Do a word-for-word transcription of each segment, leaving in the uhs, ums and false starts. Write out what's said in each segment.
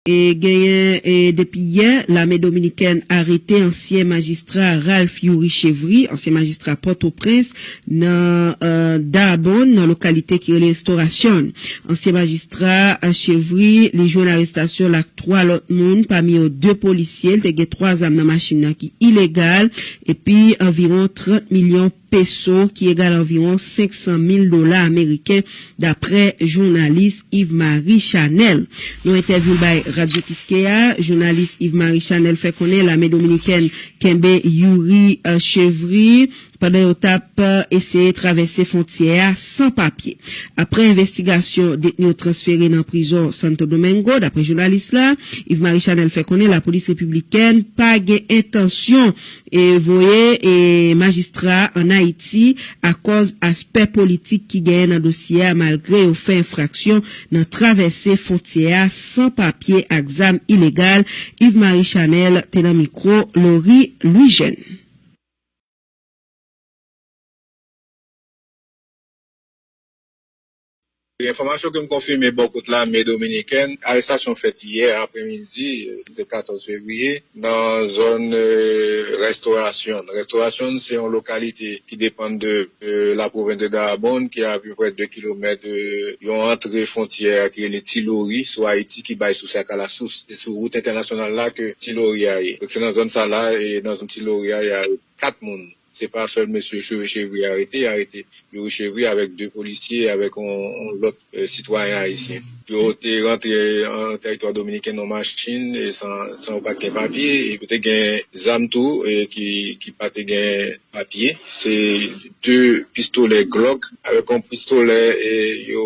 E genyen, e depi yè, lame dominikèn arete ansyen majistra Ralph Youri Chevry, ansyen majistra Pòtoprens, nan, e, Darbonn, nan lokalite ki rele Restauración. Ansyen majistra, e, Chevry, li jwenn arestasyon l ak twa lòt moun, pami yo de polisye. L te gen twa zam nan machin nan ki ilegal, epi anviwon trant milyon peso, ki egal anviwon senk san mil dola ameriken, daprè jounalis Yves Marie Chanel. Nan entèvyou l bay Radyo Kiskeya, jounalis Yves Marie Chanel fè konnen lame dominikèn kenbe Youri, e, Chevry pandan yo t ap, e, eseye travèse fwontyè a san papye. Apre envestigasyon, detni yo transfere nan prizon Santo Domingo, daprè jounalis la. Yves Marie Chanel fè konnen lapolis repiblikèn pa gen entansyon e voye, e, majistra a ann Ayiti akòz aspè politik ki genyen nan dosye a, malgre yo fè enfraksyon nan travèse fwontyè a san papye ak zam ilegal. Yves Marie Chanel te nan mikwo Laurie Louis Jeune. Enfòmasyon ke m konfime bò kot lame dominikèn, arestasyon fèt yè apremidi, se katòz fevriye, nan zòn, e, Restauración. Restauración se yon lokalite ki depann de, e, la pwovens de Dajabón, ki a apeprè de kilomèt de yon antre fwontyè ki rele Ti Lori sou Ayiti, ki bay sou Sèk a la Sous. Se sou wout entènasyonal la ke Ti Lori a ye. Donk se nan zòn sa la, e nan zòn Ti Lori a, y a kat moun. Se pa sèl mesye Youri Chevry arete, y arete Youri Chevry avèk de polisye, avèk yon, yon lòt, e, sitwayen ayisyen. Yo te rantre an tèritwa dominiken nan machin, e san, san yo pa t gen papye, e yo te gen zam tou, e ki, ki pa te gen papye. Se de pistolè Glock avèk yon pistolè, e yo,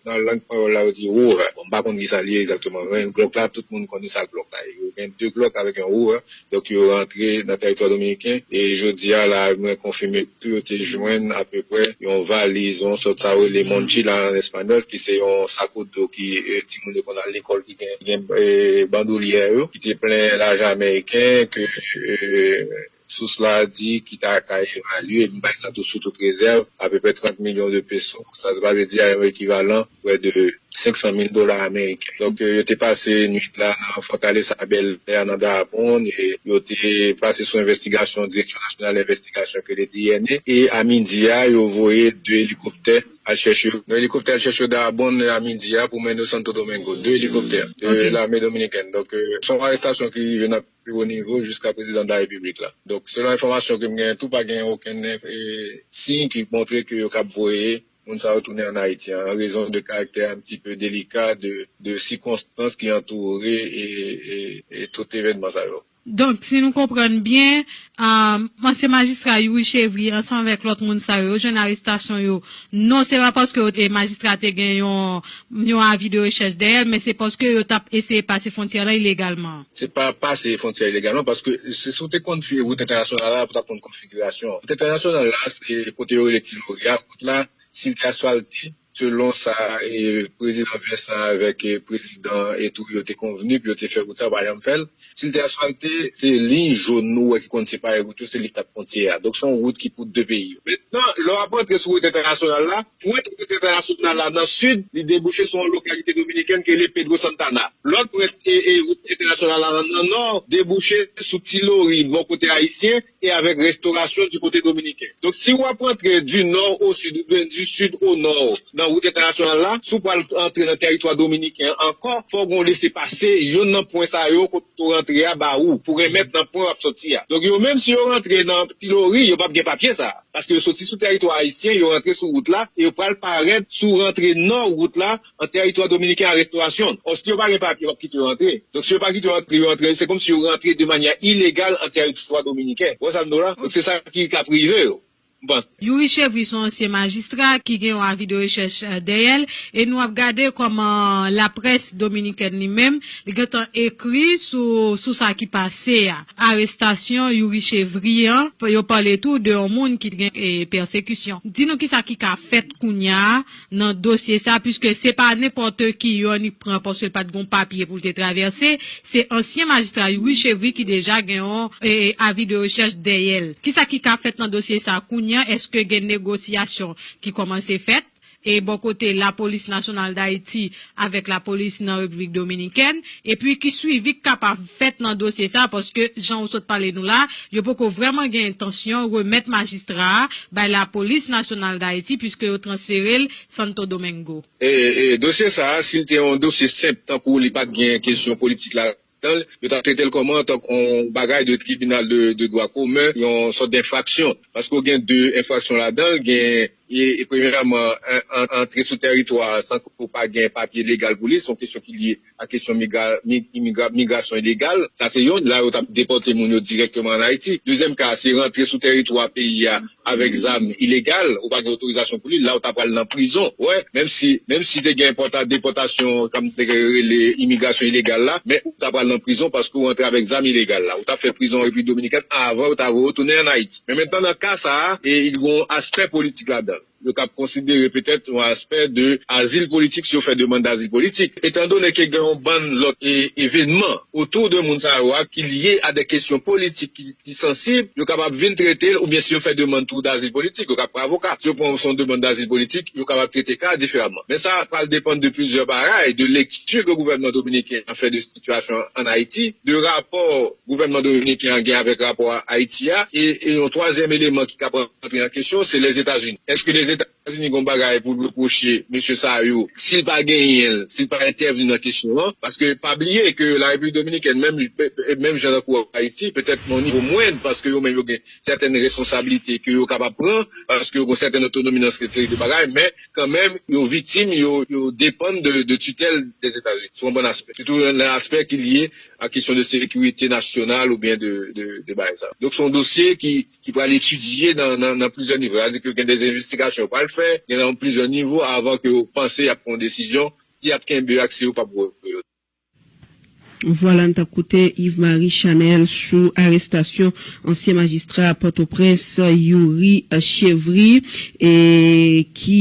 nan lang panyòl la, yo di Ruger. Bon, m pa konn ki sa li ye egzakteman, men Glock la, tout moun konnen sa Glock la ye. Yo gen de Glock avèk yon Ruger. Donk, yo rantre nan tèritwa dominiken. E jodi a la, mwen konfime tou, yo te jwenn apeprè yon valiz, yon sòt sa yo rele mochila an espanyòl, ki se yon sakodo ki, e, timoun yo konn al lekòl ki gen, gen, e, bandolyè yo, ki te plen lajan ameriken, ke, e, sous la di ki ta ka evalye, m bay sa tou sou tout rezèv, apeprè trant milyon de peso. Sa, sa vle di a yon ekivalan prè de senk san mil dola ameriken. Donk, e, yo te pase nwit la nan Fortaleza Bel Air nan Dajabón, e yo te pase sou envestigasyon, Direksyon Nasyonal Envestigasyon ke le D N A, e a midi a, yo voye de elikoptè al chèche yo. Yon elikoptè al chèche yo Dajabón a midi a pou mennen yo Santo Domingo. De elikoptè de lame dominikèn. Donk, e, se yon arestasyon ki rive nan pi wo nivo jiska prezidan de la repiblik la. Donk, selon enfòmasyon ke m genyen tou, pa gen okenn, e, siy ki montre ke yo kab voye moun sa yo tounen ann Ayiti, an rezon de karaktè un petit peu délicat de, de sikonstans ki antoure e, e, e tout evènman sa yo. Donk, si nou konprann byen, um, ansyen majistra Youri Chevry ansanm avèk lòt moun sa yo, yo jwenn arestasyon yo. Non, se pa paske, e, majistra te gen yon, yon avi de rechèch dèyè l, men se paske yo t ap eseye pase fwontyè la ilegalman. Se pa pase fwontyè ilegalman, paske se, si w te konn fye wout entènasyonal la, ou t ap konn konfigirasyon an. Wout entènasyonal la, se kote yo rele Ti Lori a, wout la, si l te asfalte, selon sa, e, prezidan Vincent avèk, e, prezidan Etourio te konvni pou yo te fè wout sa, yo pa janm fè l. Si l te asfalte, se liy jòn nou wè ki konn separe wout yo, se li k t ap fwontyè a. Donk, se yon wout ki pou de peyi yo. Mentnan, lè w ap rantre sou wout entènasyonal la, pou rantre wout entènasyonal la nan sid, li debouche sou yon lokalite dominikèn ki rele Pedro Santana. Lòt wout, e, e, wout entènasyonal la nan nò, debouche sou Ti Lori, bò kote ayisyen, e avèk Restauración du kote dominiken. Donk, si w ap rantre du nord au sud oubyen du sud au nord nan wout entènasyonal la, si w pral antre nan tèritwa dominiken an ankò, fò w gen yon lesepase, youn nan pwen sa yo kote w rantre a ba ou, pou remèt nan pwen w ap sòti a. Donk, yo menm, si yo rantre nan Ti Lori, yo p ap gen papye sa a, paske yo soti sou tèritwa ayisyen, yo rantre sou wout la, e yo pral parèt si w rantre nò wout la, an tèritwa dominiken a Restauración. Ò, si yo pa gen papye, yo p ap kite yo antre. Donk, si yo pa kite yo antre, yo antre, se kòmsi yo rantre de manyè ilegal an tèritwa dominiken. Ou wè sa m di w la? Donk, se sa ki k ap rive yo, m panse. Youri Chevry se yon ansyen majistra ki gen yon avi de rechèch, eh, dèyè l, e nou ap gade kòman laprès dominikèn li menm, li gentan ekri sou, sou sa ki pase a. Arestasyon Youri Chevry an, yo pale tou de yon moun ki gen, eh, pèsekisyon. Di nou kisa ki ka fèt kounye a, nan dosye sa, piske se pa nenpòt ki yonn li pran paske l pa t gen papye pou l te travèse, se ansyen majistra Youri Chevry ki deja gen yon, e, avi de rechèch dèyè l. Kisa ki ka fèt nan dosye sa kounye a? Èske gen negosyasyon ki kòmanse fèt? e bò kote Lapolis Nasyonal Dayiti avèk lapolis nan Repiblik Dominikèn, epi ki swivi k kapab fèt nan dosye sa, paske jan ou sot pale nou la, yo poko vrèman gen entansyon remèt majistra a bay Lapolis Nasyonal Dayiti, piske yo transfere l Santo Domingo. E, e dosye sa a, si l te yon dosye senp, tankou li pa t gen kesyon politik la, ladan l, yo t ap trete l kòman? Tankou yon bagay de tribinal de, de dwa komen, yon sòt denfraksyon. Paske w gen de enfraksyon ladan l, gen, e, e premyèman, an, an, antre sou tèritwa san ke w pa gen papye legal pou li, se yon kesyon ki lye a kesyon migra, mi, imigra, migrasyon ilegal. Sa se youn, la yo t ap depòte moun yo dirèkteman ann Ayiti. Dezyèm ka, se rantre sou tèritwa peyi a avèk zam ilegal, ou pa gen otorizasyon pou li, la ou ta pral nan prizon. Wè, menm si, menm si te gen pòta, depòtasyon, sa m te rele imigrasyon ilegal la, men ou ta pral nan prizon paske ou antre avèk zam ilegal la. Ou ta fè prizon an Repiblik Dominikèn avan ou ta voye w tounen ann Ayiti. Men mentnan, nan ka sa a, e, gen yon aspè politik ladan l. Yo t ap konsidere petèt yon aspè de azil politik si yo fè demann dazil politik. Etandone ke gen yon bann lòt e, evènman otou de moun sa yo a ki lye a de kesyon politik ki, ki sansib, yo kapab vin trete l, oubyen si yo fè demann tou dazil politik, yo ka pran avoka. Si yo pran yon demann dazil politik, yo kapab trete ka a diferaman. Men sa pral depann de plizyè bagay, de lekti ke gouvènman dominiken an fè de sitiyasyon ann Ayiti, de rapò gouvènman dominiken an gen avèk rapò a Ayiti a, e, e yon twazyèm eleman ki ka pran antre an kesyon, se Lèzetazini. Èske Lèzetazini gen yon bagay pou l repwoche mesye sa yo, si l pa genyen l, si l pa entèvni nan kesyon an? Paske pa bliye ke Larepiblik Dominikèn, menm, menm jan tankou Ayiti, petèt nan yon nivo mwen, paske yo menm yo gen sètèn responsablite ke yo kapab pran, paske yo gen sètèn otonomi nan seri de bagay, men kanmenm, yo viktim, yo, yo depann de, de titèl Lèzetazini, sou yon bann aspè. Sitou nan aspè ki lye a kesyon de sekirite nasyonal oubyen de, de, de bagay sa. Donk, se yon dosye ki, ki pral etidye nan, nan, nan plizyè nivo. Sa vle di ke gen de envestigasyon yo pral fè, gen nan plizyè nivo avan ke yo panse y ap pran yon desizyon, si y ap kenbe yo ak si yo p ap voye yo. Vwala, n t ap koute Yves Marie Chanel sou arestasyon ansyen majistra Pòtoprens, Youri, eh, Chevry, e ki,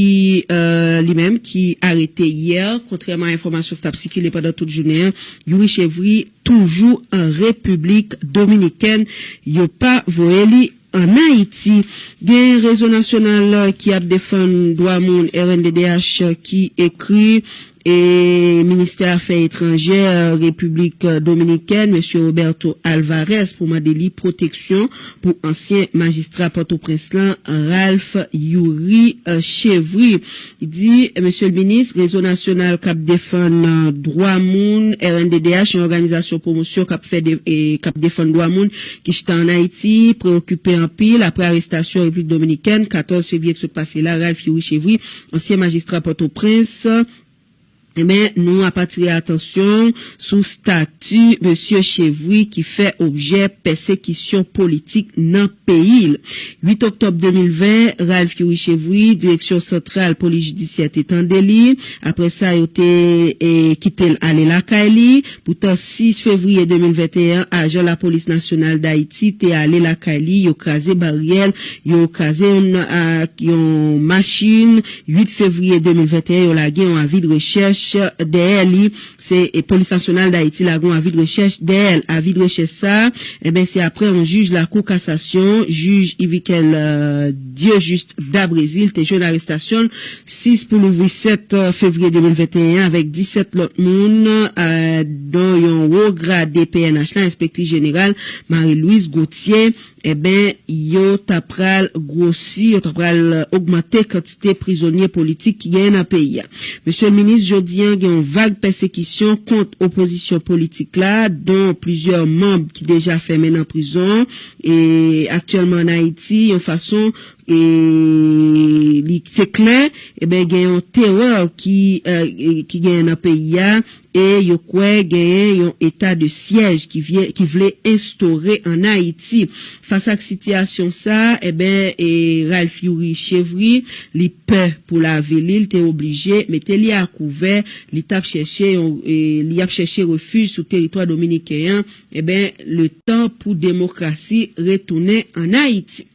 eh, li menm, ki arete yè. Kontrèman a enfòmasyon k t ap sikile pandan tout jounen an, Youri Chevry toujou an Repiblik Dominikèn. Yo pa voye li ann Ayiti. Gen Rezo Nasyonal ki ap defann dwa moun, R N D D H, ki ekri e ministè afè etranjè Repiblik Dominikèn, mesye Roberto Alvarez, pou mande li pwoteksyon pou ansyen majistra Pòtoprens lan, Ralph Youri, eh, Chevry. Li di, mesye l minis, Rezo Nasyonal k ap defann, eh, dwa moun, R N D D H, yon òganizasyon pwomosyon k ap fè de, e, k ap defann dwa moun ki chita ann Ayiti, preokipe anpil apre arestasyon Repiblik Dominikèn, katòz fevriye k sot pase la, Ralph Youri Chevry, ansyen majistra Pòtoprens. Ebyen, nou ap atire atansyon sou stati mesye Chevry ki fè objè pèsekisyon politik nan peyi l. Uit oktòb de mil ven, Ralph Youri Chevry, Direksyon Santral Polis Jidisyè te tande li. Apre sa, yo te, e, kite l ale lakay li. Poutan, sis fevriye de mil venteyen, ajan Lapolis Nasyonal Dayiti te ale lakay li, yo kraze baryè l, yo kraze yon, a, yon machin. Uit fevriye de mil venteyen, yo lage yon avi de rechèch dèyè li. Se, e, Polis Nasyonal Dayiti lage yon avi de rechèch dèyè l. Avi de rechèch sa a, enben, se apre yon jij Lakou Kasasyon, jij Yvikel, e, Dieujuste Dabrezil, te jwenn arestasyon l sis pou louvri sèt fevriye de mil venteyen avèk disèt lòt moun, e, dont yon wo grade P N H la, enspektris jeneral Marie Louise Gauthier. Enben, yo ta pral gwosi, yo ta pral ogmante kantite prizonye politik ki genyen nan peyi a. Mesye minis, jodi a, gen yon vag pèsekisyon kont opozisyon politik la, dont plizyè manm ki deja fèmen nan prizon, e aktyèlman ann Ayiti, yon fason, e li, se klè, enben, gen yon terè ki, e, e, ki genyen nan peyi a, e yo kwè genyen yon eta de syèj ki vye, ki vle enstore ann Ayiti. Fas ak sitiyasyon sa, enben, e, Ralph Youri Chevry, li pè pou lavi li, li te oblije mete li a kouvè, li t ap chèche yon, e, li ap chèche refij sou teritwa dominiken an, enben, letan pou demokrasi retounen ann Ayiti.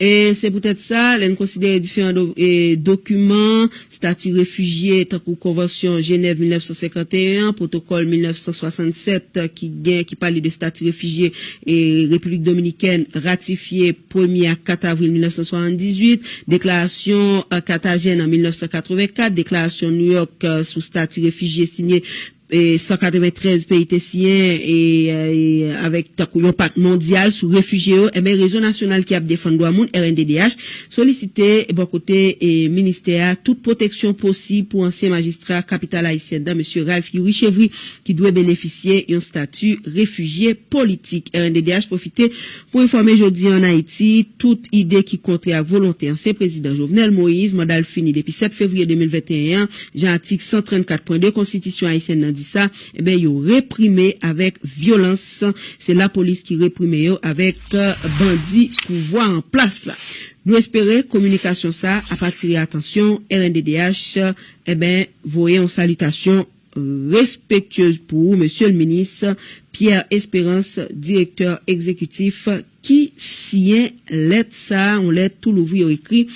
E se poutèt sa, lè n konsidere diferan do, e, dokiman, stati refijye, tankou Konvansyon Jenèv mil nèf san senkanteyen, Pwotokòl mil nèf san swasannsèt, ki gen, ki pale de stati refijye e Repiblik Dominikèn, ratifye premye a kat avril mil nèf san swasanndizuit, Deklarasyon, e, Katajèn an mil nèf san katrevenkat, Deklarasyon New York, e, sou stati refijye sinye e, san katreventrèz peyi te siyen e, e, avèk tankou yon pak mondyal sou refijye yo, enben, Rezo Nasyonal ki ap Defann Dwa Moun, R N D D H, solisite bò kote e, ministè a tout pwoteksyon posib pou ansyen majistra kapital ayisyèn nan, mesye Ralph Youri Chevry, ki dwe benefisye yon stati refijye politik. R N D D H pwofite pou enfòme jodi an Ayiti, tout ide ki kontrè ak volonte ansyen prezidan Jovenel Moïse, manda l fini depi sèt fevriye de mil venteyen an, jan atik san trannkat pwen de konstitisyon ayisyèn nan di sa, enben, yo reprime avèk vyolans. Se lapolis ki reprime yo avèk, e, bandi pouvwa an plas la. Nou espere kominikasyon sa ap atire atansyon R N D D H, enben, voye yon salitasyon respektyez pou ou, mesye l minis Pierre Espérance, direktè egzekitif, ki siyen lèt sa, yon lèt tou louvri yo ekri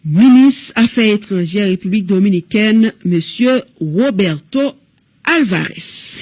minis afè etranjè Repiblik Dominikèn, mesye Roberto Alvarez.